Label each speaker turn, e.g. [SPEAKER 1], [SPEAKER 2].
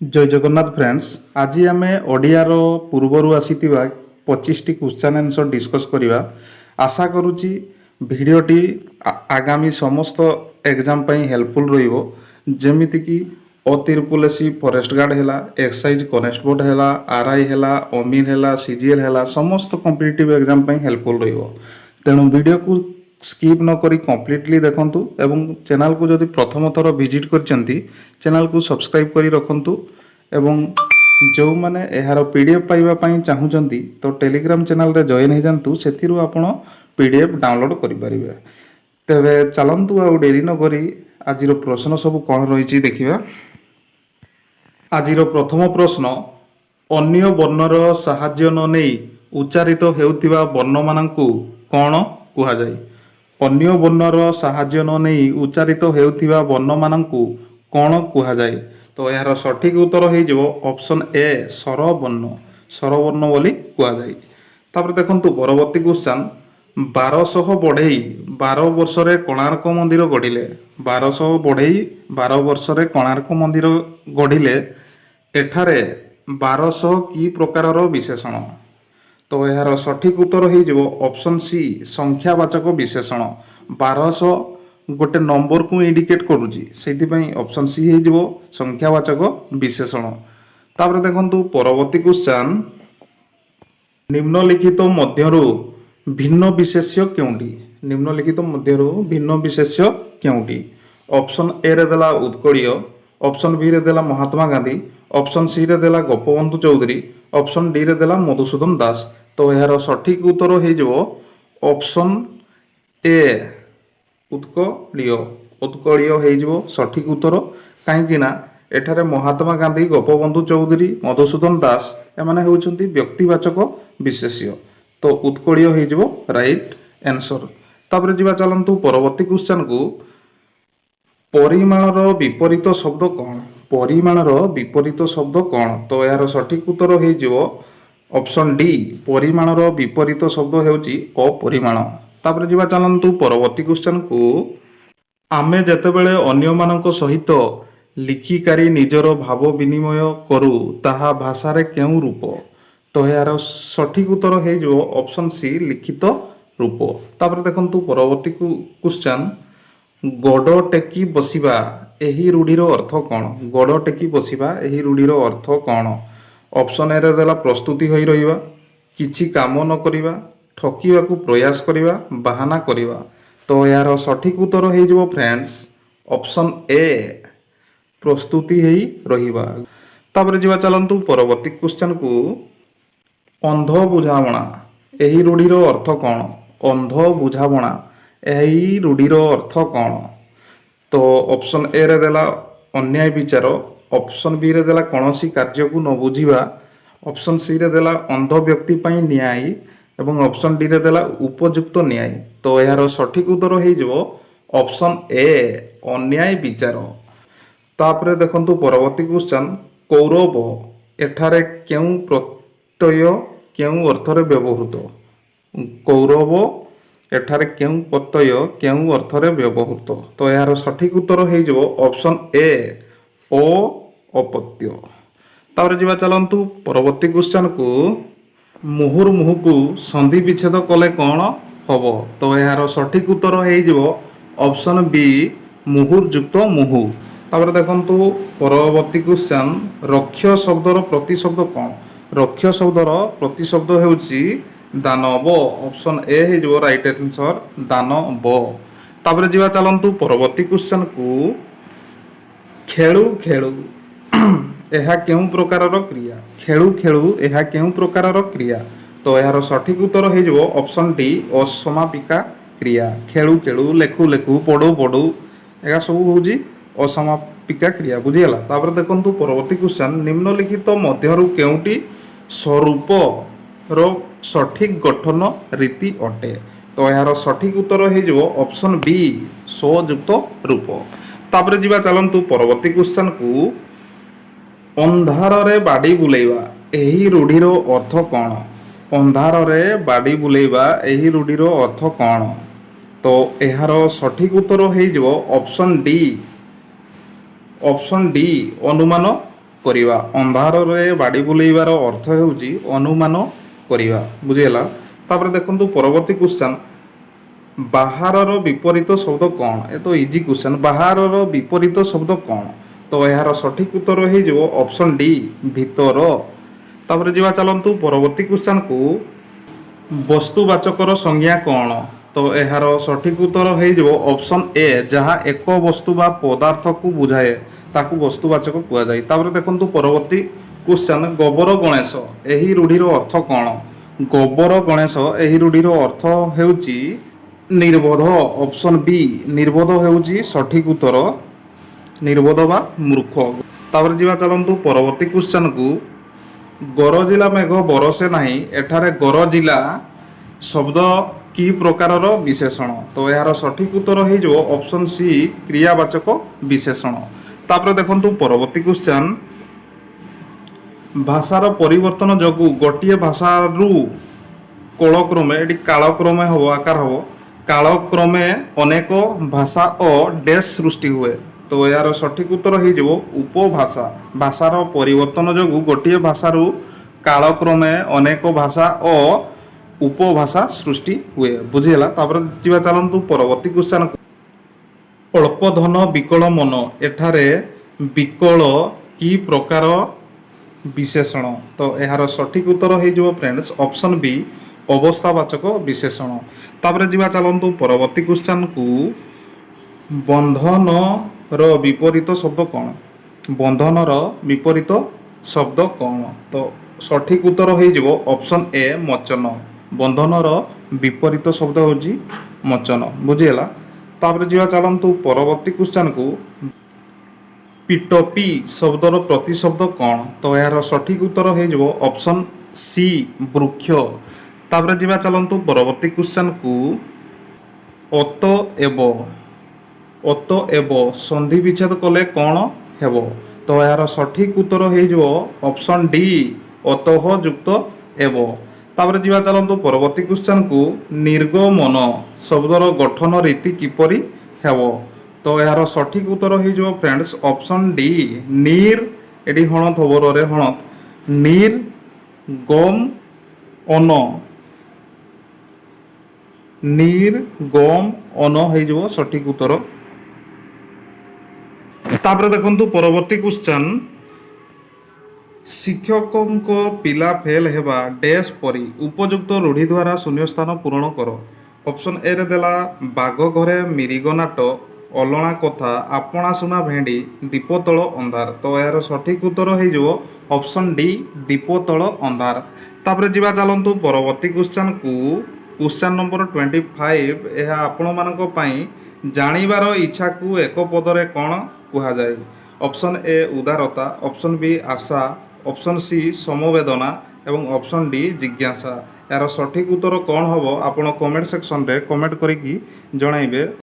[SPEAKER 1] ଜୟ Jagannath friends. ଆଜି ଆମେ ଓଡ଼ିଆର ପୂର୍ବରୁ ଆସିଥିବା 25ଟି କ୍ୱେଶ୍ଚନ୍ ଆନ୍ସର୍ ଡିସ୍କସ୍ କରିବା। ଆଶା କରୁଛି ଭିଡ଼ିଓଟି ଆଗାମୀ ସମସ୍ତ ଏକ୍ଜାମ୍ ପାଇଁ ହେଲ୍ପଫୁଲ୍ ରହିବ, ଯେମିତିକି O triple S C forest guard ହେଲା, ଏକ୍ସାଇଜ୍ କନେଷ୍ଟବଳ ହେଲା, ଆର୍ I ହେଲା, ଅମିନ୍ ହେଲା, ସିଜିଏଲ୍ ହେଲା, ସମସ୍ତ କମ୍ପିଟେଟିଭ୍ ଏକ୍ଜାମ୍ ପାଇଁ ହେଲ୍ପଫୁଲ୍ ରହିବ। ତେଣୁ ଭିଡ଼ିଓକୁ ସ୍କିପ୍ ନ କରି କମ୍ପ୍ଲିଟଲି ଦେଖନ୍ତୁ ଏବଂ ଚ୍ୟାନେଲକୁ ଯଦି ପ୍ରଥମ ଥର ଭିଜିଟ୍ କରିଛନ୍ତି, ଚ୍ୟାନେଲକୁ ସବସ୍କ୍ରାଇବ୍ କରି ରଖନ୍ତୁ ଏବଂ ଯେଉଁମାନେ ଏହାର ପିଡିଏଫ୍ ପାଇବା ପାଇଁ ଚାହୁଁଛନ୍ତି ତ ଟେଲିଗ୍ରାମ ଚ୍ୟାନେଲରେ ଜଏନ୍ ହେଇଯାଆନ୍ତୁ। ସେଥିରୁ ଆପଣ ପିଡିଏଫ୍ ଡାଉନଲୋଡ଼୍ କରିପାରିବେ। ତେବେ ଚାଲନ୍ତୁ, ଆଉ ଡେରି ନ କରି ଆଜିର ପ୍ରଶ୍ନ ସବୁ କ'ଣ ରହିଛି ଦେଖିବା। ଆଜିର ପ୍ରଥମ ପ୍ରଶ୍ନ, ଅନ୍ୟ ବର୍ଣ୍ଣର ସାହାଯ୍ୟ ନ ନେଇ ଉଚ୍ଚାରିତ ହେଉଥିବା ବର୍ଣ୍ଣମାନଙ୍କୁ କ'ଣ କୁହାଯାଏ? ଅନ୍ୟ ବର୍ଣ୍ଣର ସାହାଯ୍ୟ ନ ନେଇ ଉଚ୍ଚାରିତ ହେଉଥିବା ବର୍ଣ୍ଣମାନଙ୍କୁ କ'ଣ କୁହାଯାଏ? ତ ଏହାର ସଠିକ ଉତ୍ତର ହେଇଯିବ ଅପସନ୍ ଏ, ସ୍ୱରବର୍ଣ୍ଣ। ସ୍ୱରବର୍ଣ୍ଣ ବୋଲି କୁହାଯାଏ। ତାପରେ ଦେଖନ୍ତୁ ପରବର୍ତ୍ତୀ କ୍ୱେଶ୍ଚନ୍, 1200 ବଢ଼େଇ 12 ବର୍ଷରେ କୋଣାର୍କ ମନ୍ଦିର ଗଢ଼ିଲେ। 1200 ବଢ଼େଇ 12 ବର୍ଷରେ କୋଣାର୍କ ମନ୍ଦିର ଗଢ଼ିଲେ। ଏଠାରେ 1200 କି ପ୍ରକାରର ବିଶେଷଣ? ତ ଏହାର ସଠିକ ଉତ୍ତର ହେଇଯିବ ଅପସନ୍ ସି, ସଂଖ୍ୟାବାଚକ ବିଶେଷଣ। 1200 ଗୋଟେ ନମ୍ବରକୁ ଇଣ୍ଡିକେଟ୍ କରୁଛି, ସେଇଥିପାଇଁ ଅପସନ୍ ସି ହେଇଯିବ ସଂଖ୍ୟାବାଚକ ବିଶେଷଣ। ତାପରେ ଦେଖନ୍ତୁ ପରବର୍ତ୍ତୀ କ୍ୱେଶ୍ଚନ୍, ନିମ୍ନଲିଖିତ ମଧ୍ୟରୁ ଭିନ୍ନ ବିଶେଷ୍ୟ କେଉଁଟି? ନିମ୍ନଲିଖିତ ମଧ୍ୟରୁ ଭିନ୍ନ ବିଶେଷ୍ୟ କେଉଁଟି? ଅପସନ୍ ଏ ରେ ଦେଲା ଉତ୍କଳୀୟ, ଅପସନ୍ ବି ରେ ଦେଲା ମହାତ୍ମା ଗାନ୍ଧୀ, ଅପସନ୍ ସି ରେ ଦେଲା ଗୋପବନ୍ଧୁ ଚୌଧୁରୀ, ଅପସନ୍ ଡି ରେ ଦେଲା ମଧୁସୂଦନ ଦାସ। ତ ଏହାର ସଠିକ ଉତ୍ତର ହେଇଯିବ ଅପସନ୍ ଏ, ଉତ୍କଳୀୟ। ଉତ୍କଳୀୟ ହେଇଯିବ ସଠିକ ଉତ୍ତର, କାହିଁକି ନା ଏଠାରେ ମହାତ୍ମା ଗାନ୍ଧୀ, ଗୋପବନ୍ଧୁ ଚୌଧୁରୀ, ମଧୁସୂଦନ ଦାସ ଏମାନେ ହେଉଛନ୍ତି ବ୍ୟକ୍ତିବାଚକ ବିଶେଷ୍ୟ। ତ ଉତ୍କଳୀୟ ହେଇଯିବ ରାଇଟ୍ ଆନ୍ସର। ତାପରେ ଯିବା ଚାଲନ୍ତୁ ପରବର୍ତ୍ତୀ କ୍ୱେଶ୍ଚନକୁ। ପରିମାଣର ବିପରୀତ ଶବ୍ଦ କ'ଣ? ପରିମାଣର ବିପରୀତ ଶବ୍ଦ କ'ଣ? ତ ଏହାର ସଠିକ ଉତ୍ତର ହେଇଯିବ ଅପସନ୍ ଡି, ପରିମାଣର ବିପରୀତ ଶବ୍ଦ ହେଉଛି ଅପରିମାଣ। ତାପରେ ଯିବା ଚାଲନ୍ତୁ ପରବର୍ତ୍ତୀ କ୍ୱେଶ୍ଚନକୁ। ଆମେ ଯେତେବେଳେ ଅନ୍ୟମାନଙ୍କ ସହିତ ଲିଖିକାରି ନିଜର ଭାବ ବିନିମୟ କରୁ, ତାହା ଭାଷାରେ କେଉଁ ରୂପ? ତ ଏହାର ସଠିକ ଉତ୍ତର ହେଇଯିବ ଅପସନ୍ ସି, ଲିଖିତ ରୂପ। ତାପରେ ଦେଖନ୍ତୁ ପରବର୍ତ୍ତୀ କ୍ୱେଶ୍ଚନ୍, ଗୋଡ଼ ଟେକି ବସିବା ଏହି ରୂଢ଼ିର ଅର୍ଥ କ'ଣ? ଗୋଡ଼ ଟେକି ବସିବା ଏହି ରୂଢ଼ିର ଅର୍ଥ କ'ଣ? ଅପସନ୍ ଏରେ ଦେଲା ପ୍ରସ୍ତୁତି ହୋଇ ରହିବା, କିଛି କାମ ନ କରିବା, ଠକିବାକୁ ପ୍ରୟାସ କରିବା, ବାହାନା କରିବା। ତ ଏହାର ସଠିକ ଉତ୍ତର ହେଇଯିବ ଫ୍ରେଣ୍ଡସ୍, ଅପସନ୍ ଏ, ପ୍ରସ୍ତୁତି ହେଇ ରହିବା। ତାପରେ ଯିବା ଚାଲନ୍ତୁ ପରବର୍ତ୍ତୀ କ୍ୱେଶ୍ଚନକୁ। ଅନ୍ଧ ବୁଝାମଣା ଏହି ରୂଢ଼ିର ଅର୍ଥ କ'ଣ? ଅନ୍ଧ ବୁଝାମଣା ଏହି ରୂଢ଼ିର ଅର୍ଥ କ'ଣ? ତ ଅପସନ୍ ଏ ରେ ଦେଲା ଅନ୍ୟାୟ ବିଚାର, ଅପସନ୍ ବି ରେ ଦେଲା କୌଣସି କାର୍ଯ୍ୟକୁ ନ ବୁଝିବା, ଅପସନ୍ ସି ରେ ଦେଲା ଅନ୍ଧ ବ୍ୟକ୍ତି ପାଇଁ ନ୍ୟାୟ ଏବଂ ଅପସନ୍ ଡି ରେ ଦେଲା ଉପଯୁକ୍ତ ନ୍ୟାୟ। ତ ଏହାର ସଠିକ ଉତ୍ତର ହେଇଯିବ ଅପସନ୍ ଏ, ଅନ୍ୟାୟ ବିଚାର। ତାପରେ ଦେଖନ୍ତୁ ପରବର୍ତ୍ତୀ କ୍ୱେଶ୍ଚନ୍, କୌରବ ଏଠାରେ କେଉଁ ପ୍ରତ୍ୟୟ କେଉଁ ଅର୍ଥରେ ବ୍ୟବହୃତ? କୌରବ ଏଠାରେ କେଉଁ ପ୍ରତ୍ୟୟ କେଉଁ ଅର୍ଥରେ ବ୍ୟବହୃତ? ତ ଏହାର ସଠିକ ଉତ୍ତର ହେଇଯିବ ଅପସନ୍ ଏ, ଅ ଅପତ୍ୟ। ତାପରେ ଯିବା ଚାଲନ୍ତୁ ପରବର୍ତ୍ତୀ କ୍ୱେଶ୍ଚନକୁ। ମୁହୁର୍ମୁହୁକୁ ସନ୍ଧି ବିଚ୍ଛେଦ କଲେ କ'ଣ ହବ? ତ ଏହାର ସଠିକ ଉତ୍ତର ହେଇଯିବ ଅପସନ୍ ବି, ମୁହୁର୍ଯୁକ୍ତ ମୁହୁ। ତାପରେ ଦେଖନ୍ତୁ ପରବର୍ତ୍ତୀ କ୍ୱେଶ୍ଚନ୍, ରକ୍ଷ ଶବ୍ଦର ପ୍ରତିଶବ୍ଦ କ'ଣ? ରକ୍ଷ ଶବ୍ଦର ପ୍ରତିଶବ୍ଦ ହେଉଛି ଦାନବ। ଅପସନ୍ ଏ ହେଇଯିବ ରାଇଟ୍ ଆନ୍ସର, ଦାନବ। ତାପରେ ଯିବା ଚାଲନ୍ତୁ ପରବର୍ତ୍ତୀ କ୍ୱେଶ୍ଚନକୁ। ଖେଳୁ ଖେଳୁ ଏହା କେଉଁ ପ୍ରକାରର କ୍ରିୟା? ଖେଳୁ ଖେଳୁ ଏହା କେଉଁ ପ୍ରକାରର କ୍ରିୟା? ତ ଏହାର ସଠିକ ଉତ୍ତର ହେଇଯିବ ଅପସନ୍ ଡି, ଅସମାପିକା କ୍ରିୟା। ଖେଳୁ ଖେଳୁ, ଲେଖୁ ଲେଖୁ, ପଢୁ ପଢୁ, ଏହା ସବୁ ହେଉଛି ଅସମାପିକା କ୍ରିୟା। ବୁଝିଗଲା? ତାପରେ ଦେଖନ୍ତୁ ପରବର୍ତ୍ତୀ କ୍ୱେଶ୍ଚନ୍, ନିମ୍ନଲିଖିତ ମଧ୍ୟରୁ କେଉଁଟି ସ୍ୱରୂପର ସଠିକ ଗଠନ ରୀତି ଅଟେ? ତ ଏହାର ସଠିକ ଉତ୍ତର ହେଇଯିବ ଅପସନ୍ ବି, ସ୍ୱଯୁକ୍ତ ରୂପ। ତାପରେ ଯିବା ଚାଲନ୍ତୁ ପରବର୍ତ୍ତୀ କ୍ୱେଶ୍ଚନକୁ। ଅନ୍ଧାରରେ ବାଡ଼ି ବୁଲେଇବା ଏହି ରୂଢ଼ିର ଅର୍ଥ କ'ଣ? ଅନ୍ଧାରରେ ବାଡ଼ି ବୁଲେଇବା ଏହି ରୂଢ଼ିର ଅର୍ଥ କ'ଣ? ତ ଏହାର ସଠିକ ଉତ୍ତର ହେଇଯିବ ଅପସନ୍ ଡି, ଅପସନ୍ ଡି, ଅନୁମାନ କରିବା। ଅନ୍ଧାରରେ ବାଡ଼ି ବୁଲେଇବାର ଅର୍ଥ ହେଉଛି ଅନୁମାନ କରିବା। ବୁଝିହେଲା? ତାପରେ ଦେଖନ୍ତୁ ପରବର୍ତ୍ତୀ କ୍ୱେଶ୍ଚନ୍, ବାହାରର ବିପରୀତ ଶବ୍ଦ କ'ଣ? ଏ ତ ଇଜି କ୍ୱେଶ୍ଚନ୍। ବାହାରର ବିପରୀତ ଶବ୍ଦ କ'ଣ? ତ ଏହାର ସଠିକ ଉତ୍ତର ହେଇଯିବ ଅପସନ୍ ଡି, ଭିତର। ତାପରେ ଯିବା ଚାଲନ୍ତୁ ପରବର୍ତ୍ତୀ କ୍ୱେଶ୍ଚନ୍କୁ। ବସ୍ତୁବାଚକର ସଂଜ୍ଞା କ'ଣ? ତ ଏହାର ସଠିକ ଉତ୍ତର ହେଇଯିବ ଅପସନ୍ ଏ, ଯାହା ଏକ ବସ୍ତୁ ବା ପଦାର୍ଥକୁ ବୁଝାଏ ତାକୁ ବସ୍ତୁବାଚକ କୁହାଯାଏ। ତାପରେ ଦେଖନ୍ତୁ ପରବର୍ତ୍ତୀ କ୍ୱେଶ୍ଚନ୍, ଗୋବର ଗଣେଶ ଏହି ରୂଢ଼ିର ଅର୍ଥ କ'ଣ? ଗୋବର ଗଣେଶ ଏହି ରୂଢ଼ିର ଅର୍ଥ ହେଉଛି ନିର୍ବୋଧ। ଅପସନ୍ ବି, ନିର୍ବୋଧ ହେଉଛି ସଠିକ ଉତ୍ତର, ନିର୍ବୋଧ ବା ମୂର୍ଖ। ତାପରେ ଯିବା ଚାଲନ୍ତୁ ପରବର୍ତ୍ତୀ କ୍ୱେଶ୍ଚନ୍କୁ। ଗରଜିଲା ମେଘ ବରସେ ନାହିଁ, ଏଠାରେ ଗରଜିଲା ଶବ୍ଦ କି ପ୍ରକାରର ବିଶେଷଣ? ତ ଏହାର ସଠିକ ଉତ୍ତର ହେଇଯିବ ଅପସନ୍ ସି, କ୍ରିୟାବାଚକ ବିଶେଷଣ। ତାପରେ ଦେଖନ୍ତୁ ପରବର୍ତ୍ତୀ କ୍ୱେଶ୍ଚନ୍, ଭାଷାର ପରିବର୍ତ୍ତନ ଯୋଗୁଁ ଗୋଟିଏ ଭାଷାରୁ କୋଳକ୍ରମେ, ଏଠି କାଳକ୍ରମେ ହବ, ଆକାର ହବ, କାଳକ୍ରମେ ଅନେକ ଭାଷା ଓ ଡେସ୍ ସୃଷ୍ଟି ହୁଏ। ତ ଏହାର ସଠିକ ଉତ୍ତର ହେଇଯିବ ଉପଭାଷା। ଭାଷାର ପରିବର୍ତ୍ତନ ଯୋଗୁଁ ଗୋଟିଏ ଭାଷାରୁ କାଳକ୍ରମେ ଅନେକ ଭାଷା ଓ ଉପଭାଷା ସୃଷ୍ଟି ହୁଏ। ବୁଝିହେଲା? ତାପରେ ଯିବା ଚାଲନ୍ତୁ ପରବର୍ତ୍ତୀ କ୍ୱେଶ୍ଚନ୍। ଅଳ୍ପ ଧନ ବିକଳ ମନ, ଏଠାରେ ବିକଳ କି ପ୍ରକାର ବିଶେଷଣ? ତ ଏହାର ସଠିକ ଉତ୍ତର ହେଇଯିବ ଫ୍ରେଣ୍ଡସ୍ ଅପସନ୍ ବି, ଅବସ୍ଥାବାଚକ ବିଶେଷଣ। ତାପରେ ଯିବା ଚାଲନ୍ତୁ ପରବର୍ତ୍ତୀ କ୍ୱେଶ୍ଚନ୍କୁ। ବନ୍ଧନର ବିପରୀତ ଶବ୍ଦ କ'ଣ? ବନ୍ଧନର ବିପରୀତ ଶବ୍ଦ କ'ଣ? ତ ସଠିକ ଉତ୍ତର ହେଇଯିବ ଅପସନ୍ ଏ, ମୋଚନ। ବନ୍ଧନର ବିପରୀତ ଶବ୍ଦ ହେଉଛି ମୋଚନ। ବୁଝିହେଲା? ତାପରେ ଯିବା ଚାଲନ୍ତୁ ପରବର୍ତ୍ତୀ କ୍ୱେଶ୍ଚନ୍କୁ। ପିଟପି ଶବ୍ଦର ପ୍ରତିଶବ୍ଦ କ'ଣ? ତ ଏହାର ସଠିକ ଉତ୍ତର ହେଇଯିବ ଅପସନ୍ ସି, ବୃକ୍ଷ। ତାପରେ ଯିବା ଚାଲନ୍ତୁ ପରବର୍ତ୍ତୀ କ୍ୱେଶ୍ଚନ୍କୁ। ଅତ ଏବ ସନ୍ଧି ବିଚ୍ଛେଦ କଲେ କ'ଣ ହେବ? ତ ଏହାର ସଠିକ ଉତ୍ତର ହେଇଯିବ ଅପସନ୍ ଡି, ଅତଃ ଯୁକ୍ତ ଏବ। ତାପରେ ଯିବା ଚାଲନ୍ତୁ ପରବର୍ତ୍ତୀ କ୍ୱେଶ୍ଚନ୍କୁ। ନିର୍ଗମନ ଶବ୍ଦର ଗଠନ ରୀତି କିପରି ହେବ? ତ ଏହାର ସଠିକ ଉତ୍ତର ହେଇଯିବ ଫ୍ରେଣ୍ଡସ୍ ଅପସନ୍ ଡି, ନିର୍, ଏଠି ହଣତ ହବ, ରରେ ହଣତ, ନିର୍ ଗମ୍ ଅନ, ନିର୍ ଗମ୍ ଅନ ହେଇଯିବ ସଠିକ ଉତ୍ତର। ତାପରେ ଦେଖନ୍ତୁ ପରବର୍ତ୍ତୀ କ୍ୱେଶ୍ଚନ୍, ଶିକ୍ଷକଙ୍କ ପିଲା ଫେଲ୍ ହେବା ଡେସ୍ ପରି, ଉପଯୁକ୍ତ ରୂଢ଼ି ଦ୍ୱାରା ଶୂନ୍ୟସ୍ଥାନ ପୂରଣ କର। ଅପସନ୍ ଏରେ ଦେଲା ବାଘ ଘରେ ମିରିଗ ନାଟ, ଅଲଣା କଥା, ଆପଣା ସୁନା ଭେଣ୍ଡି, ଦୀପ ତଳ ଅନ୍ଧାର। ତ ଏହାର ସଠିକ ଉତ୍ତର ହେଇଯିବ ଅପସନ୍ ଡି, ଦୀପ ତଳ ଅନ୍ଧାର। ତାପରେ ଯିବା ଚାଲନ୍ତୁ ପରବର୍ତ୍ତୀ କ୍ୱେଶ୍ଚନ୍କୁ। କ୍ୱେଶ୍ଚନ୍ ନମ୍ବର 25, ଏହା ଆପଣମାନଙ୍କ ପାଇଁ। ଜାଣିବାର ଇଚ୍ଛାକୁ ଏକ ପଦରେ କ'ଣ କୁହାଯାଏ? ଅପସନ୍ ଏ ଉଦାରତା, ଅପସନ୍ ବି ଆଶା, ଅପସନ୍ ସି ସମବେଦନା ଏବଂ ଅପସନ୍ ଡି ଜିଜ୍ଞାସା। ଏହାର ସଠିକ ଉତ୍ତର କ'ଣ ହେବ, ଆପଣ କମେଣ୍ଟ ସେକ୍ସନରେ କମେଣ୍ଟ କରିକି ଜଣାଇବେ।